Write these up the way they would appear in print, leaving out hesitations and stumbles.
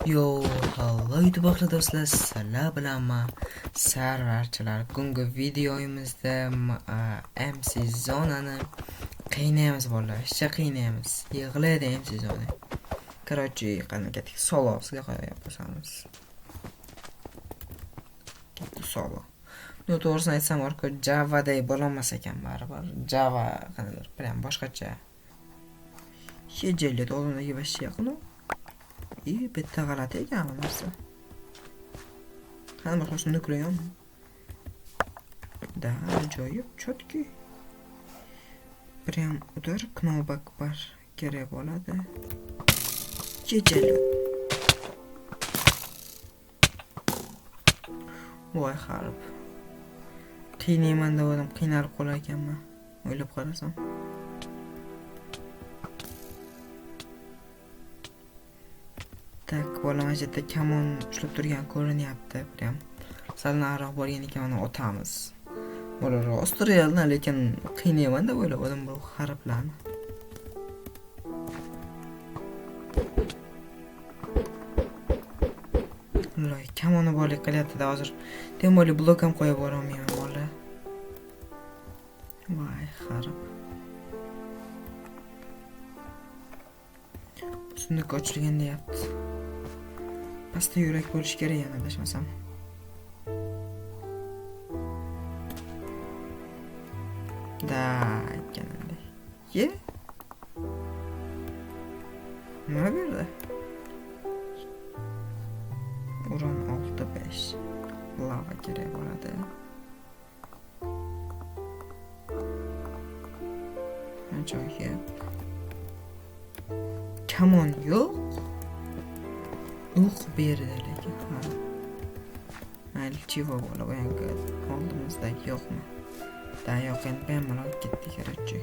Yo, hello YouTube do'stlar, sizlar bilan man Sarvarchilar. Bugungi videomizda MC Zonani qiynaymiz bolalar, ishcha qiynaymiz. Yig'laydi MC Zona. Короче, qani ketdik, solo sizga qo'yib bosamiz. Ketdi solo. Ну, to'g'risini aytsam, orqa Java'day bo'lolmas ekan baribir. Java qanaqadir, prям boshqacha. Hejeli oldimdagi вообще yaqin. И bitta g'alati ekan bu narsa. Qani boshqa сундук yo'qmi? Да, ajoyib, чёткий. Прям удар кнопок bor kerak bo'ladi. Jejeli. Voy harb. Qiynayman degandim, qiynalib qolar ekanman. O'ylab qarasam. Так, bola mana shu yerda kamon ushlab turgan ko'rinyapti, prям. Sal nariroq borgan ekan, uni otamiz. Bola rost realni, lekin qiynayman deb o'yladim bu harflarni. Loy, kamoni borlik qilyapti-da hozir. Тем более blok ham qo'yib borolmayman bola. Voy, harf. Сундук ochilgan deyapti. Pastda yurak bo'lishi kerak yana adashmasam. Да, aytganimdek. Ye? Nima berdi? Uran 6-5. Lava kerak bo'ladi. Ajoyib. Kamon yo'q. O'q berdi lekin ha. Mayli, chivo bola boyangi oldimizdagi yo'qmi? Да, yo'q, endi bemalol ketdi, короче.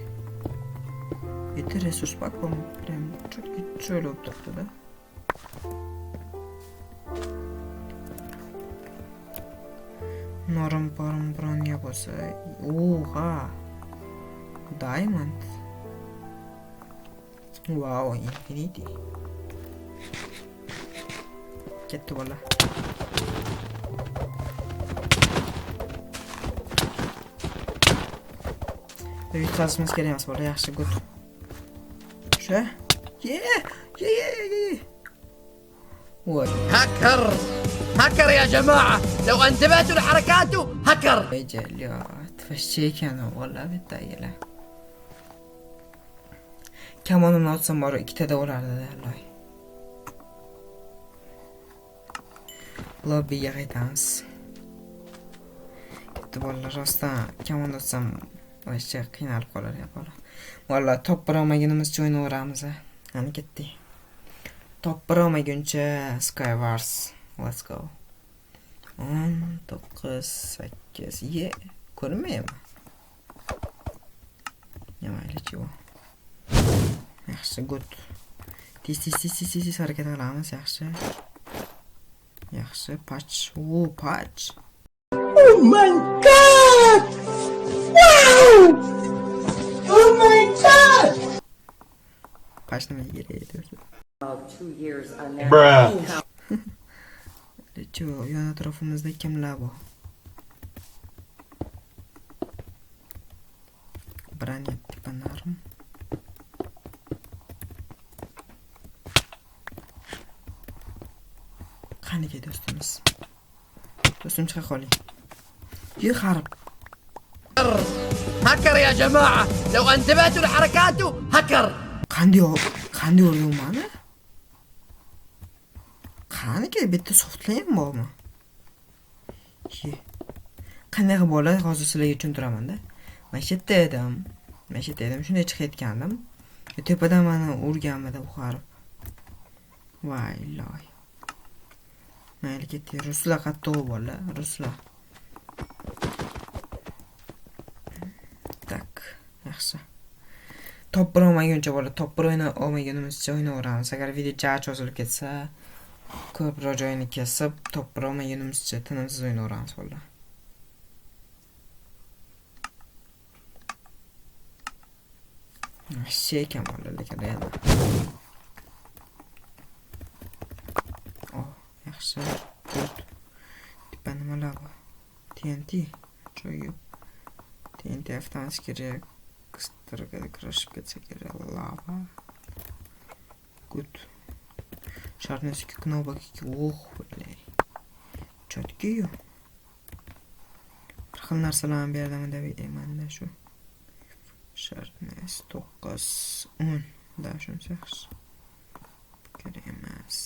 Bitta resurs pak bormi? Прям четкий chiroyli bo'lib turibdi-da. Norim porim броня bo'lsa, oha. Diamond. Wow, infinity. Ketdi bola. Yutqazishimiz kerak emas bola, yaxshi, good. O'sha. Ye, ye, ye, ye. Voy. هكر هكر يا جماعة لو انتبهتوا لحركاته هكر. Ejelyot, вообще ekan u bola bittagilar. Kamonimni otsam bor ikkitada o'lardi loy. Lobbiga qaytamiz. Ketdi bolalar, rostdan kamonni otsam вообще qiynalib qolar ekan bola. Bolalar, top bir olmagunimizcha o'ynayveramiz. Qani ketdik. Top bir olmaguncha Skywars. Let's go. 10, 9, 8, ye, ko'rinmaymi? Mayli, chivo. Yaxshi, good. Tez tez tez tez tez harakat qilamiz, yaxshi. Yaxshi, patch. O, patch. Oh my god! Wow! Oh my god! Patch nimaga kerak edi o'zi? 2 years on their Bruh. Chivo, yon atrofimizda kimlar bor? Броня типа норм. Qaniki do'stimiz? Do'stim chiqa qoling. Ye harb. هكر يا جماعة لو انتبهتوا لحركاته هكر. Qanday qanday urdi u mani? Qaniki bitta softlar ham bormi? Ye. Qanday qilib bola hozir sizlarga tushuntiraman-da. Mana shu yerda edim. Mana shu yerda edim. Shunday chiqayotgandim. Tepadan mani urganmidi bu harf. Voy loy. Mayli ketdik. Ruslar qattiq bola, ruslar. Так, yaxshi. Top bir olmaguncha bola, top bir o'yna olmagunimizcha o'ynayveramiz. Agar video ja cho'zilib ketsa, ko'proq joyini kesib, top bir olmagunimizcha tinimsiz o'ynayveramiz bola. Вообще ekan bola, lekin real. Yaxshi. Good. Tepa nimalar bor? TNT. Joyi. TNT avtomat kerak. Qistirga kirishib ketsa kerak. Lava. Good. Sharpness 2, кнопок 2. Oh, бля. Чёткий. Bir xil narsalarni berdimi deb o'ylayman-da shu. Sharpness 9, 10. Da, shunisi yaxshi. Kerak emas.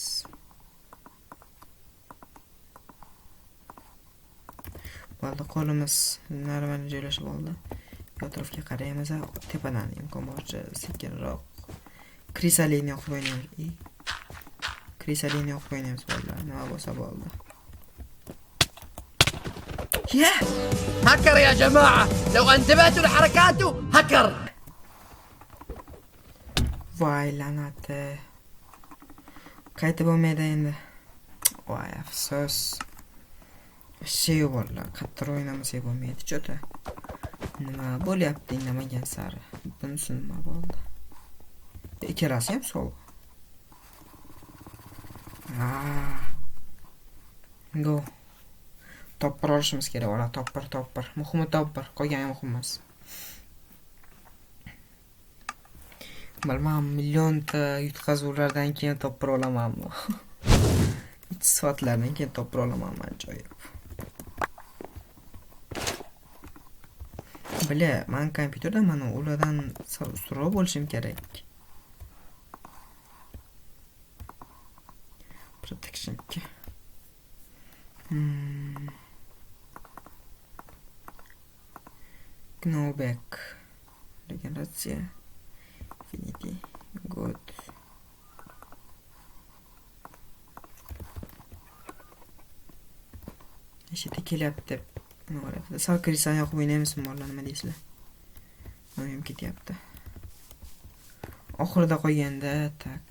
Bo'ldi, qo'limiz normal joylashib oldi. Atrofga qaraymiz, tepadan imkon boricha sekinroq. Krisalini yoqib o'ynaymiz. Krisalini yoqib o'ynaymiz bolalar. Nima bo'lsa bo'ldi. Yeah! هكر يا جماعة لو انتبهتوا لحركاته هكر. Voy la'nati. Qaytib bo'lmaydi endi. Voy afsus. Вообще bolalar, qattiq o'ynamasak bo'lmaydi чё-то. Nima bo'lyapti indamagan sari? Bunisi nima bo'ldi? Ikkalasi ham sovuq. Ah. Go. Topper olishimiz kerak, bola, topper, topper. Muhimi topper, qolgani muhim emas. Bilmam, millionta yutqazuvlardan keyin topper olamanmi? 3 soatlardan keyin topper olamanmi, ajoyib. Бля, man kompyuterda mana ulardan sal ustunroq bo'lishim kerak. Protection 2. Knowback. Regeneratsiya. Infinity. Good. Nechta kelyapti deb nima bo'lyapti? Sal kristalni yoqib o'ynaymizmi bolalar, nima deysizlar? O'yim ketyapti. Oxirida qolganda tak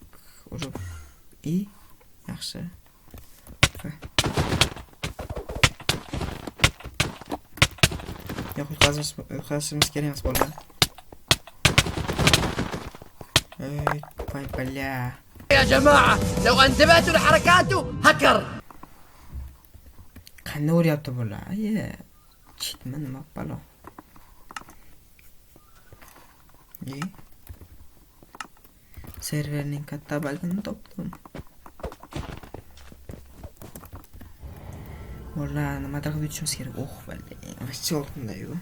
urib i yaxshi. Yo'q, yutqazishimiz kerak emas bolalar. Ey, voy бля. يا جماعة لو انتبهتوا لحركاته هكر. Qanday uryapti bular? Ye, chitmi nima balo? Ye. Serverning katta bagini topdim. Bolalar, nimadir qilib yutishimiz kerak. Oh, бля, вообще oltinda-yu.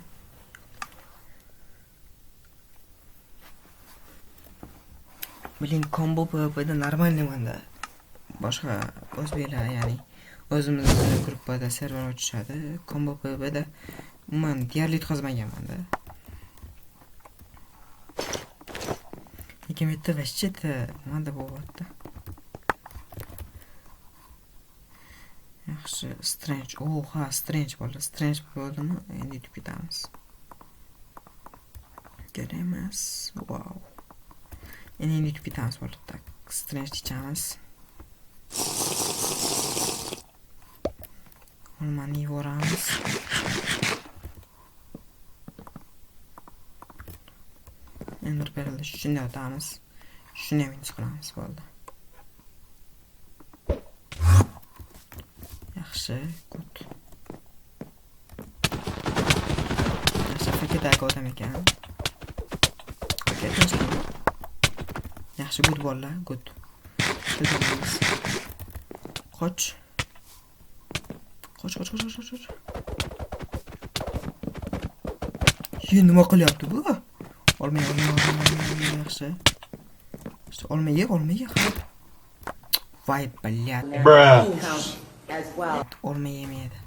Блин, combo PvP'da normalniy manda. Boshqa o'zbeklar, ya'ni o'zimizni gruppada server ochishadi. Combo PvP'da umuman deyarli yutqazmaganman-da. Lekin bu yerda вообще nimada bo'lyapti? Yaxshi, strange. Oha, strange bo'ldi. Strange bo'ldimi? Endi yutib ketamiz. Kerak emas. Wow. Endi yutib ketamiz bo'ldi. Tak, strange ichamiz. Olmani yuboramiz. Ender berildi. Shunday otamiz. Shuni ham minus qilamiz bo'ldi. Yaxshi, good. Yaxshi, FKdagi odam ekan. Okey, tinchlik. Yaxshi, good bolalar, good. Tuzalamiz. Qoch. Qoch, qoch, qoch, qoch, qoch. Ye, nima qilyapti bu? Olmay, olmay, olmay, olmay, yaxshi. Yaxshi, olma ye, olma ye, xarob. Voy, блядь. Bruh. As well. Olma yemaydi.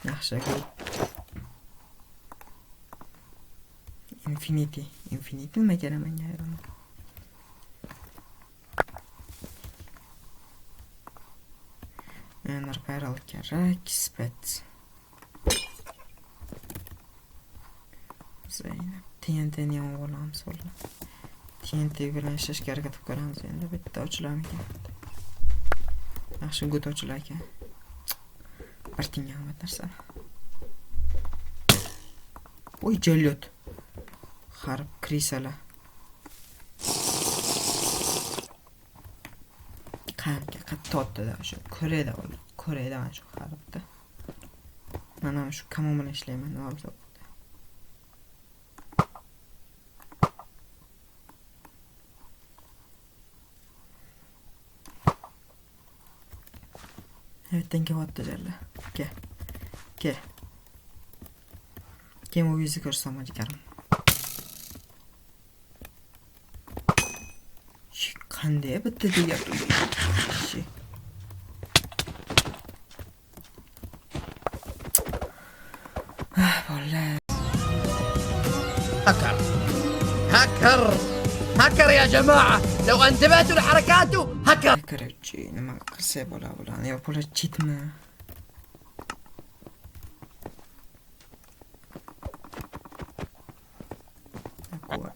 Yaxshi, good. Infinity. Infinity nima kerak menga ayrim? Ender Pearl kerak, spet. Zaynab, TNT ni ham olamiz ular. TNT bilan ishlashga harakat qilib ko'ramiz endi. Bitta ochilarmikan? Yaxshi, good ochilar ekan. Bir tinga qimmat narsa. Oy, jallod. Harb krisalar. Qancha qattiq otdi-da o'sha ko'rayda bo'ldi. Ko'rayda mana shu harfda. Mana shu kamon bilan ishlayman, nima bo'lsa. Ertan kelyapti jalla. Ke. Ke. Keyin u yuzni ko'rsam jigarim. Qanday bitta degyapti. Ah, bolalar. هكر هكر هكر يا جماعة لو انتبهتوا لحركاته هكر. Короче, nima qilsa bo'ladi bularni? Yo, bular chetmi? Такой.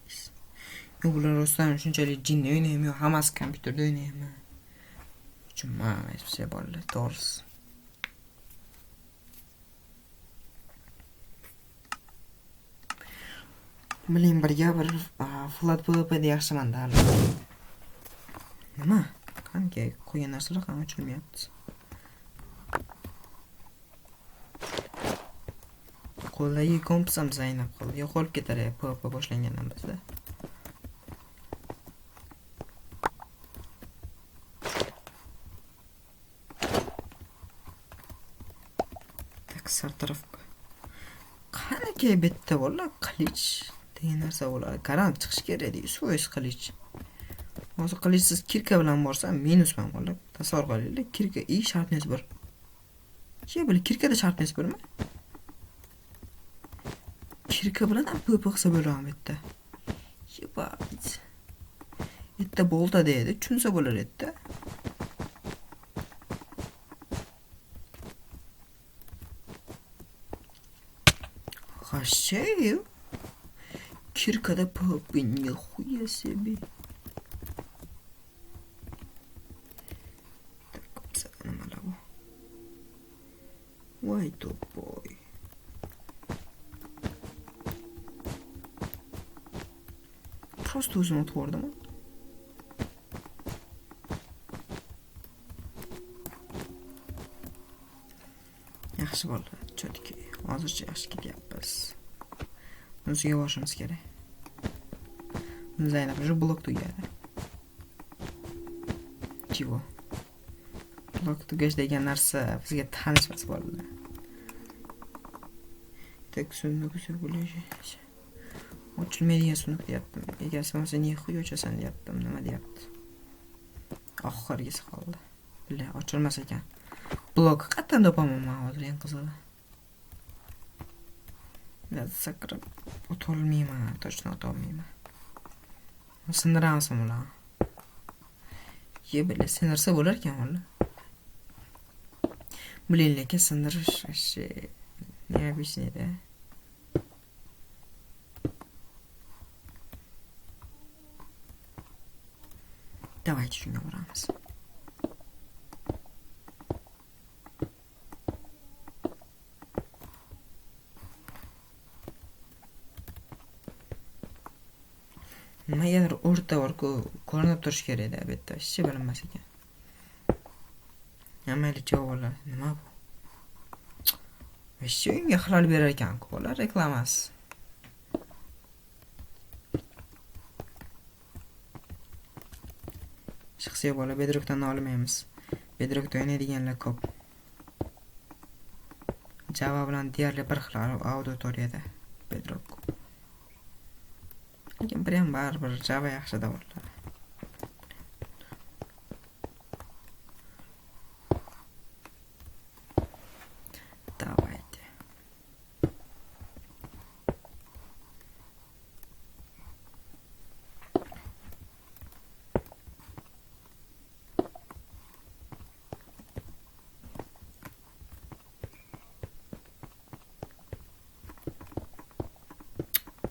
Yo, bular rostdan shunchalik jinni o'ynaymi yo hammasi kompyuterda o'ynaymi? Tushunman, hech narsa bolalar, to'g'risi. Biling, birga bir Flat PvP'da yaxshimanda hali. Nima? Qancha qo'ygan narsalar ham ochilmayapti. Qo'ldagi kompas ham zaynab qoldi. Yo'qolib ketar PvP boshlangandan bizda. Так, сортировка. Qanaqay bitta bolalar qilich degan narsa bo'ladi. Garant chiqish kerak edi. 100% qilich. Hozir qilichsiz kirka bilan borsam minusman bolalar. Tasavvur qilinglar, kirka i sharpness 1. Chi bular kirkada sharpness 1mi? Kirka bilan ham PvP qilsa bo'ladimi bu yerda? Yebать. Bitta bolta deydi, tushunsa bo'lar edi. Вообще, киркада PvP нихуя себе. Так, bizada nimalar bu? Voy to'poy. Просто o'zim o'tib yubordimi? Yaxshi bo'ldi, cho'tki. Hozircha yaxshi ketyapmiz. Bunisiga borishimiz kerak. Zaynab, уже blok tugadi. Чего? Blok tugash degan narsa bizga tanish emas bolalar. Так, сундук bo'lishi. Ochilmaydigan sunduk deyaptim. Egasi bo'lmasa нихуя ochasan deyaptim. Nima deyapti? Oxirgisi qoldi. Bila, ochilmas ekan. Blok qayerdan topaman man hozir eng qizig'i? Sakrab o'tolmayman, точно o'tolmayman. Sindiramizmi ularni? Ye, bila, sindirsa bo'lar ekan valla. Блин, lekin sindirish вообще необычный да. Давайте shunga boramiz. Nimagadir o'rta bor-ku, ko'rinib turishi kerak-da bu yerda, hech bilinmas ekan. Mayli, javob oladi. Nima bu? Вообще unga xilol berar ekan-ku, ular reklamasi. Shaxsiy bola Bedrockdan olmaymiz. Bedrockda o'ynaydiganlar ko'p. Java bilan deyarli bir xil auditoriyada Bedrock. Lekin bir ham baribir Java yaxshi-da bolalar. Давайте.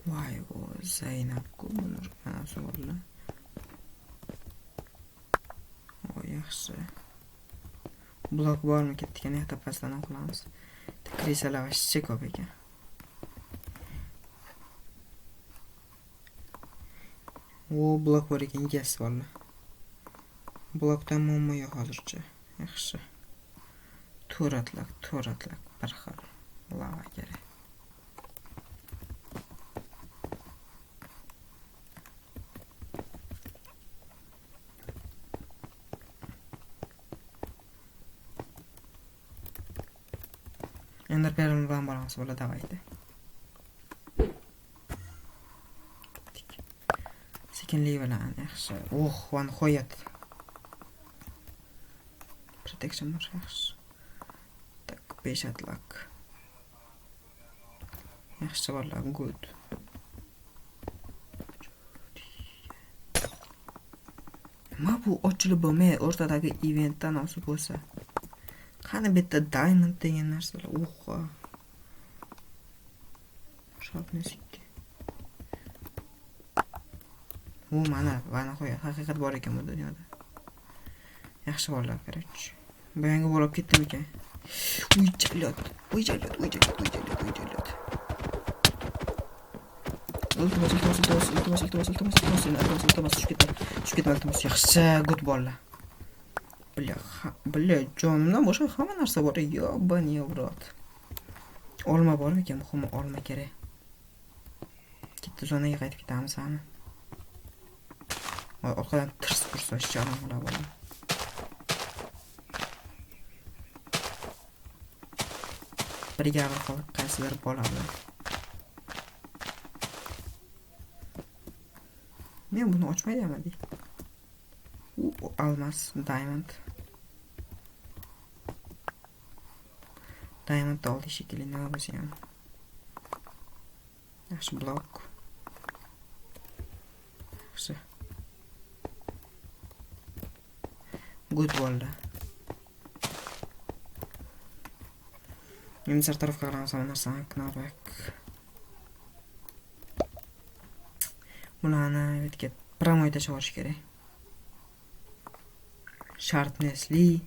Voy, bu Zaynab-ku, buni mana savollar. O, yaxshi. Blok bormi ketdik, ana yoqda pastdan qilamiz. Krisalar вообще ko'p ekan. O, blok bor ekan, egasi bolalar. Blokdan muammo yo'q hozircha. Yaxshi. To'ratlak, to'ratlak bir xil lava kerak. Ender Pearl bilan boramiz, bola, давайте. Sekinlik bilan, yaxshi. Oh, va nihoyat. Protection bor, yaxshi. Так, 5 atlak. Yaxshi bolalar, good. Nima bu ochilib bo'lmay o'rtadagi eventdan osib bo'lsa? Qani bu yerda diamond degan narsalar? Oha. Sharpness 2. U mana va nihoyat haqiqat bor ekan bu dunyoda. Yaxshi bolalar, короче. Bu yangi bo'lib ketdimikan? Uy, jallat. Uy, jallat, uy, jallat, uy, jallat, uy, jallat. Iltimos, iltimos, iltimos, iltimos, iltimos, iltimos, iltimos, iltimos, iltimos, tushib ketma. Tushib ketma, iltimos. Yaxshi, good bolalar. Бля, бля, jonimdan boshqa hamma narsa bor. Ёбаный в рот. Olma bormikan? Muhimi olma kerak. Ketdi, zonaga qaytib ketamiz hamma. Voy, orqadan tirs ursa, janim bo'la bola. Birga bir qolib qaysidir bola bilan. Men buni ochmayapman dey. U almas, diamond. Diamond oldi shekilli, nima bo'lsa ham. Yaxshi blok. Yaxshi. Good bo'ldi. Endi сортировка qilamiz hamma narsani, knockback. Bularni bu yerga прямой tashlab yuborish kerak. Sharpnessli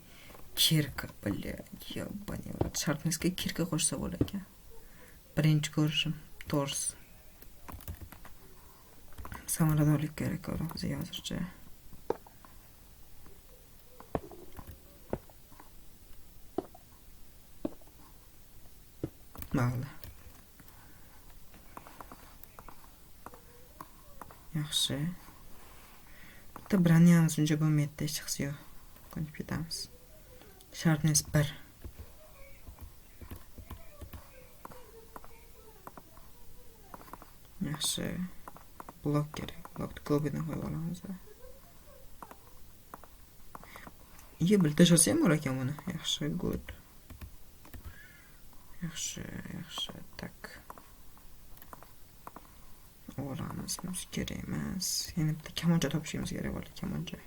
кирка, бля, ёбаный в рот. Sharpnessga кирка qo'shsa bo'lar ekan. Birinchi ko'rishim, to'g'risi. Samaradorlik kerak ko'proq bizga hozircha. Mayli. Yaxshi. Bitta broniyamiz uncha bo'lmaydi, hech qisi yo'q. Ko'nib ketamiz. Sharpness 1. Yaxshi. Blok kerak. Blokni ko'pidan qo'yib olamiz. Iye, bir tashlasa ham bo'lar ekan buni. Yaxshi, good. Yaxshi, yaxshi. Так. Olamiz, bunisi kerak emas. Yana bitta kamoncha topishimiz kerak bo'ldi, kamoncha.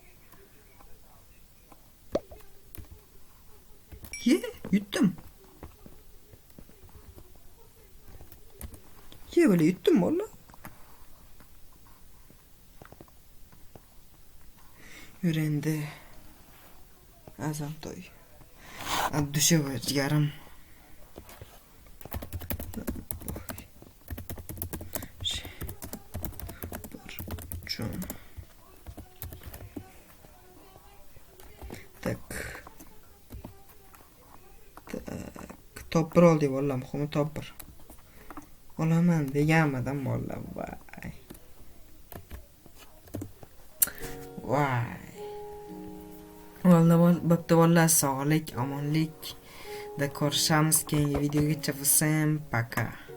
Ye, yutdim. Ye, böyle yutdim valla. Yur endi. Azam to'y. Abdusha jigarim. Uchun. Так. Так, top 1 oldik bolalar, muhimi top 1. Olaman deganmadim bolalar, voy. Voy. Valda bo'pti bolalar, sog'lik, omonlik. Da ko'rishamiz keyingi videogacha. Всем пока.